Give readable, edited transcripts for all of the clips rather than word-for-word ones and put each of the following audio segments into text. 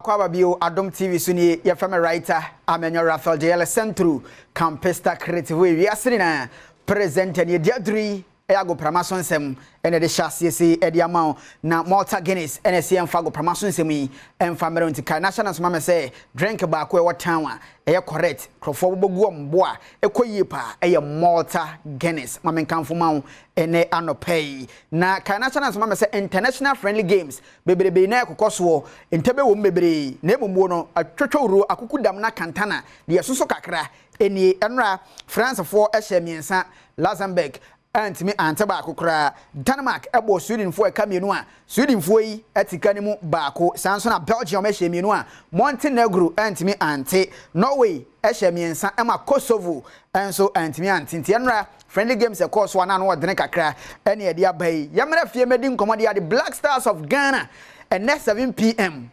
Akwaaba bio, Adom TV so nie. Yɛfrɛ me writer Amenyo Raphael Jeyele Centro Campista Creative wiase nyinaa presenter ne yɛdi aduru yi. Ɛyɛ agoprama so nsɛm ɛna ɛde hyɛ aseɛ sei ɛde ama wo, na Malta Guinness ɛna ɛsɛ yɛmfa agoprama so nsɛm yi ɛmfa mmerɛ. Nti kae na hyɛ no nsoma me sɛ drink baako a ɛwɔ town a ɛyɛ correct, nkurɔfoɔ bobɔ gu wɔn bo a ɛkɔ yie paa, ɛyɛ Malta Guinness. Ma menkamfo ma wo ɛnɛ anɔpa yi. Na kae na hyɛ no nsoma me sɛ international friendly games bebrebe na ɛkokɔ soɔ, ntɛbɛ wɔ mu bebree, na mmom wo no atwotwowuro akuku dam na kantana deɛ ɛsoso kakra ɛnie. Ɛnora Francefoɔ ɛhyɛ 3, Luxembourg antumi ante baako koraa. Denmark ɛbɔ Swedenfoɔ ɛka 2 a Swedenfoɔ yi ɛte ka no mu baako. Saa nso na Belgium ɛhyɛ 2 a Montenegro antumi ante. Norway ɛhyɛ 3 ɛma Kosovo ɛnso antumi ante. Nti ɛnora friendly games ɛkɔɔ so a na ano ɔdene kakra ɛne ɛde aba yi. Yɛmmerɛ fie mɛdi nkɔmmɔ de ade Black Stars of Ghana ɛnɛ 7 p.m.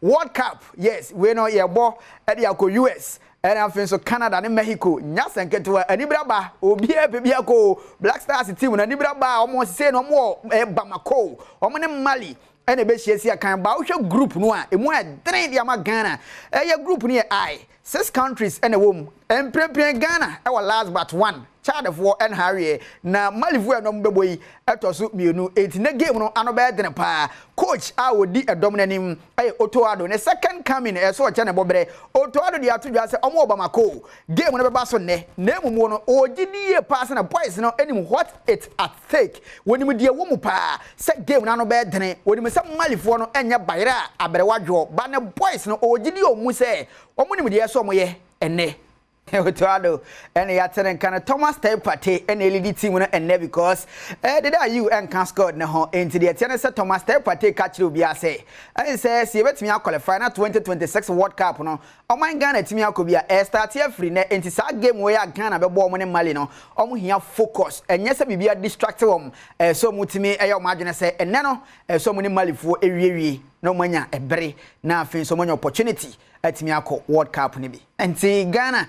World Cup, yes, wei no yɛbɔ ɛde akɔ US ɛna afei nso Canada ne Mexico. Nyasa nketewa anibere ba, obiara pɛ bi akɔ. Black Stars team no anibere ba a wɔn sise no, wɔn wɔ Bamako, wɔn ne Mali ɛna ɛbɛhyia si akan ba. Wohwɛ group no a, emu ɛdene de ama Ghana. Ɛyɛ group no yɛ I six countries ɛna ɛwɔ mu. Mprempren Ghana ɛwɔ last but one, Chadfoɔ ɛna aweɛ, na Malifoɔ ɛnɔm bɛbɔ yi ɛtɔ so 2. Eti ne game no ano bɛyɛ dene paa. Coach a ɔdi ɛdɔm n'anim ɛyɛ Otto Addo, ne second coming ɛso ɔkyɛ ne bɔbrɛ. Otto Addo de ato dwa sɛ ɔmo wɔ Bamako, game no bɛba so nnɛ, na emu mu no ɔgye di yie paa sɛ na boys no anim what it at stake. Wɔnim deɛ wɔ mu paa sɛ game no ano bɛyɛ dene. Wɔnim sɛ Malifoɔ no ɛnyɛ bayerɛ a abrɛwa dwoɔ ba. Ne boys no ɔgye di ɔmo sɛ ɔmo nim deɛ ɛsɛ ɔmo yɛ ɛnnɛ. Otto Addo ɛna yɛate ne nka no. Thomas Teye Partey ɛna ɛlead team no ɛnnɛ because Dede Ayew ɛnka squad ne ho. Nti deɛ ɛteɛ ne sɛ Thomas Teye Partey ka kyerɛ obiara sɛ ɛne sɛ yɛbɛtumi aqualify na 2026 World Cup no ɔman Ghana tumi akɔ bi a, ɛstart afiri nɛ. Nti saa game wei a Ghana bɛbɔ ɔmo ne Mali no, ɔmo hia focus, ɛnyɛ sɛ biribi distract wɔn. Ɛsɛ ɔmo tumi ɛyɛ ɔmo adwene sɛ ɛnɛ no ɛsɛ ɔmo ne Malifoɔ ewiewie na ɔmo anya ɛbere na afei nso ɔmo anya opportunity atumi akɔ World Cup no bi. Nti Ghana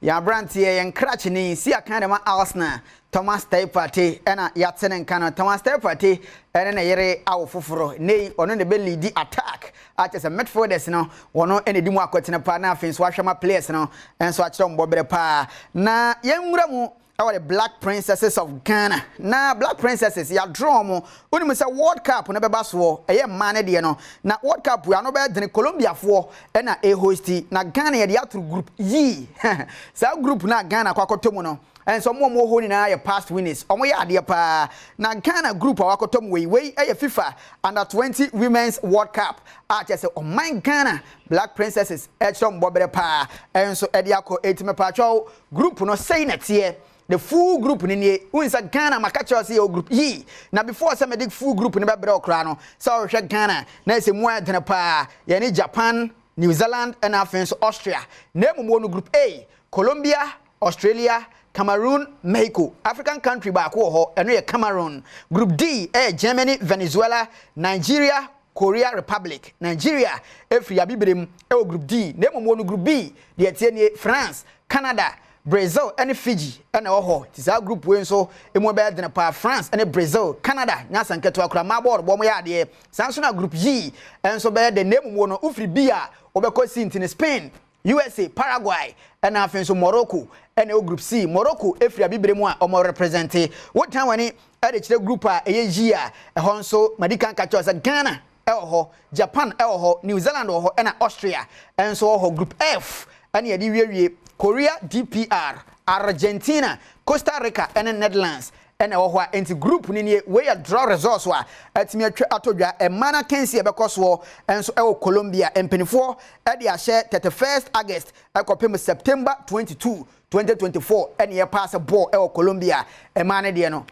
yɛn aberanteɛ, yɛn krakyeni si akan dɛm Arsenal, Thomas Teye Partey ɛna yɛate ne nka no. Thomas Teye Partey ɛne ne yere awo foforɔ nei. Ɔno na ɛbɛlead attack, akyɛ sɛ midfielders no wɔno ɛna ɛdi mu akɔtene paa, na afei nso ahwɛ ma players no nso akyerɛ mbɔberɛ paa. Na yɛnwura mu ɛwɔ the Black Princesses of Ghana. Na Black Princesses yɛadorɔ mo, wonim sɛ World Cup no bɛba soɔ, ɛyɛ mmaa no deɛ no, na World Cup ano bɛyɛ dene. Colombiafoɔ ɛna ɛhost, na Ghana yɛde ato group yi. Saa group no a Ghana akɔ akɔtɔ mu no ɛnso ɔmo a ɔmo wɔ hɔ nyinaa yɛ past winners, ɔmo yɛ adeɛ paa. Na Ghana group a wakɔtɔ mu wei, wei ɛyɛ FIFA Under 20 Women's World Cup a kyerɛ sɛ ɔman Ghana Black Princesses ɛkyerɛ mbɔberɛ paa ɛnso ɛde akɔ. Eti mepatwɛw, group no sɛyi na teɛ. The full group ni nie. Wohu sɛ Ghana maka kyerɛ sɛ yɛwɔ group yi, na before sɛ mede full group no bɛbrɛ wo koraa no, sɛ wɔhwɛ Ghana na ɛsɛ mu ayɛ dene paa. Yɛne Japan, New Zealand ɛna afei nso Austria. Na mmom wɔ no group A, Colombia, Australia, Cameroon, Mexico. African country baako wɔ hɔ, ɛno yɛ Cameroon. Group D ɛyɛ Germany, Venezuela, Nigeria, Korea Republic. Nigeria efiri abibirem ɛwɔ group D. Na mmom wɔ no group B deɛ tie nie: France, Canada, Brazil ɛne Fiji ɛna ɛwɔ hɔ. Ti saa group wei nso emu bɛyɛ dene paa. France ɛne Brazil, Canada nyasa nketewa kora mmaa bɔɔlo bɔ ɔmo yɛ adeɛ. Saa nso na group G ɛnso bɛyɛ de. Na mmom wɔ no wofiri B a wɔbɛkɔ C, nti ne Spain, USA, Paraguay ɛna afei nso Morocco ɛna ɛwɔ group C. Morocco efiri abibire mu a ɔmo represent. Wotan wani ɛde kyerɛ group a ɛyɛ G a, ɛhɔ nso madi kan ka kyerɛ sɛ Ghana ɛwɔ hɔ, Japan ɛwɔ hɔ, New Zealand wɔ hɔ, ɛna Austria ɛnso wɔ hɔ. Group F ɛna yɛde wiewie: Korea DPR, Argentina, Costa Rica ɛne Netherlands ɛna ɛwɔ hɔ. A nti group no nie. Wei yɛ draw results a ɛtumi atwa atɔ dwa. Mmaa no akansi ɛbɛkɔ soɔ ɛnso ɛwɔ Colombia, mpanimfoɔ ɛde ahyɛ 31st August ɛkɔpem September 22, 2024 ɛne yɛ pass ball ɛwɔ Colombia. Mmaa no deɛ no,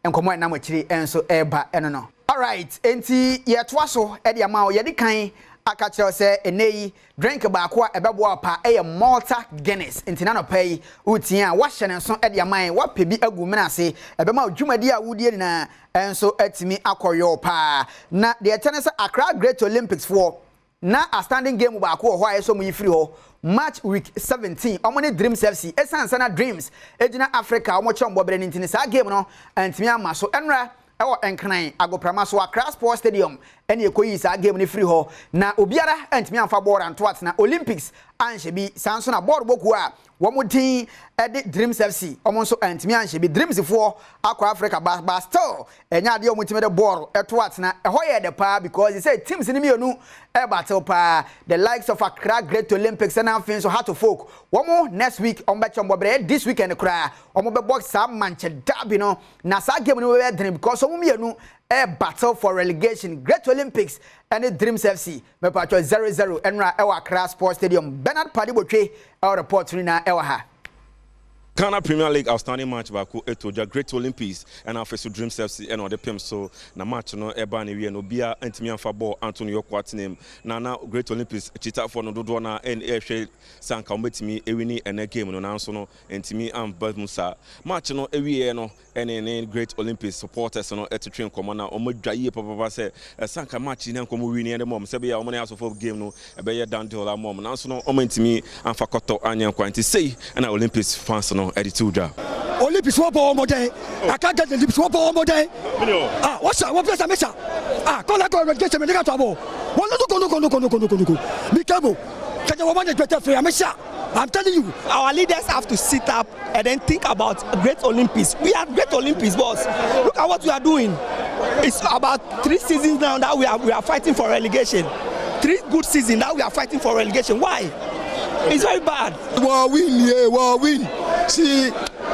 nkɔmɔ ɛnam akyiri ɛnso ɛreba ɛno no. Alright, nti yɛtoa so ɛde ama wo. Yɛde kan aka kyerɛw sɛ ɛnɛ yi drink baako a ɛbɛboa pa ɛyɛ Malta Guinness. Nti na nɔpɛ yi wotie a, wahyɛ ne nso ɛde ama yɛn, wapɛ bi agu mena ase, ɛbɛma dwumadi a wodie nyinaa ɛnso atumi akɔ yɔɔ paa. Na deɛ ɛkyɛ ne sɛ Accra Great Olympics foɔ na a standing game baako wɔ hɔ a ɛsɛ ɔmo yi firi hɔ, match week 17, ɔmo ne Dreams FC. Ɛsiane sɛ na Dreams egyina Africa, ɔmo kyerɛ mbɔbere ne ntini, saa game no ntumi ama so. Ɛnora ɛwɔ Nkran agoprama so, Accra Sports Stadium. Ɛna ɛkɔyii saa game no firi hɔ na obiara antumi amfa bɔɔl anto atena. Olympics anhyɛ bi, saa nso na bɔɔl bɔ kuo a wɔn din de Dreams FC wɔn nso antumi anhyɛ bi. Dreams foɔ akɔ Africa but but still ɛnyɛ adeɛ a wɔtumi de bɔɔl to atena. Ɛhɔ yɛ dɛ paa because sɛ teams no mmienu ɛrebattle paa, the likes of Accra Great Olympics ɛna afei nso Heart of Oak, wɔn next week wɔn bɛkyɛ wɔn bɔ berɛ, this weekend koraa wɔn bɛbɔ saa Manche derby no, na saa game no bɛyɛ den because wɔn mmienu ɛyɛ battle for relegation. Great Olympics ɛne Dreams FC, mepatwɔ, 0-0 ɛnora ɛwɔ Accra Sports Stadium. Bernard Padi Botwe ɛwɔ report no nyinaa ɛwɔ ha. Ghana Premier League outstanding match baako eto dwa. Great Olympics ɛna afei so Dreams FC ɛna ɔde pem so, na match no ɛbaa ne wie no, obiara ntumi amfa bɔɔl anto ne yɔko atena mu, na Great Olympics akyitafoɔ no dodoɔ na ɛhwɛ sɛ anka wɔbɛtumi ewin ɛnɛ game no, nanso no ntumi amba mu saa. Match no ewieɛ no, ɛne ne Great Olympics supporters no ɛtwetwe nkɔmɔ na wɔn adwa yie papapa sɛ ɛsanka match yi na nkɔmɔ win ɛde mɔm sɛ bɛyɛ wɔn ne asofo game no ɛbɛyɛ done deal ama wɔn, nanso no wɔn ntumi amfa kɔtɔ anyɛ nkwa. Nti sei ɛna Olympics fans no ɛde to dwa. Olympics wọ́n bọ̀ ọmọdé aka get Olympics wọ́n bọ̀ ọmọdé. Ah, wọ́n sà wọ́n pèsè mi sà. Ah, kọ́lá kọ́ relegation mi ní ká tó àbọ̀ wọ́n lọ́dún kọ́nù kọ́nù kọ́nù kọ́nù kọ́nù kọ́nù mi kẹ́bù kẹ́kẹ́ wọ́n bá ní gbẹ̀tẹ̀ fẹ́ àmì sà. I'm telling you. Our leaders have to sit up and then think about Great Olympics. We are Great Olympics, boss. Look at what we are doing. It's about 3 seasons now that we are fighting for relegation. 3 good seasons that we are fighting for relegation. Why? It's very bad. Wɔ win ye wɔ win si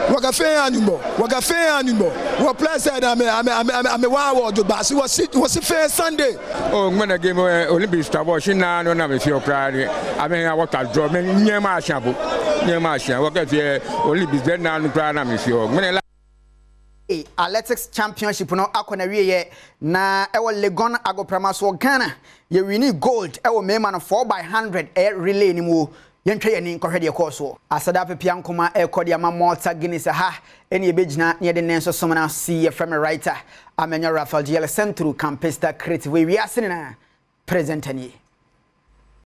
wɔka fɛn anumɔ wɔka fɛn anumɔ wɔ plɛ sɛ ame ame ame ame ame wa wɔ jogba si wɔ si wɔ si fɛn Sunday. O ŋmɛnɛ game Olympics tabɔ si na no na mi fi okura ni ame awɔ draw mɛ nyɛ ma asia bo nyɛ ma asia wɔkɛ fi Olympics bɛ na no kura na mi fi o ŋmɛnɛ la. Athletics Championship no akɔ na wieɛ na ɛwɔ Legon agoprama so. Ghana yɛwin gold ɛwɔ mmarima no 4 by 100 ɛyɛ relay no mu. Yɛntwa yɛn ani nkɔhwɛ deɛ ɛkɔɔ soɔ. Asada pepia nkoma ɛkɔ de ama Malta Guinness ha ɛne yɛbɛgyina ne yɛde ne nso som no si. Yɛfrɛ me writer Amenyo Rafael Giele Centro Campista Creative wiase nyinaa presenter nie.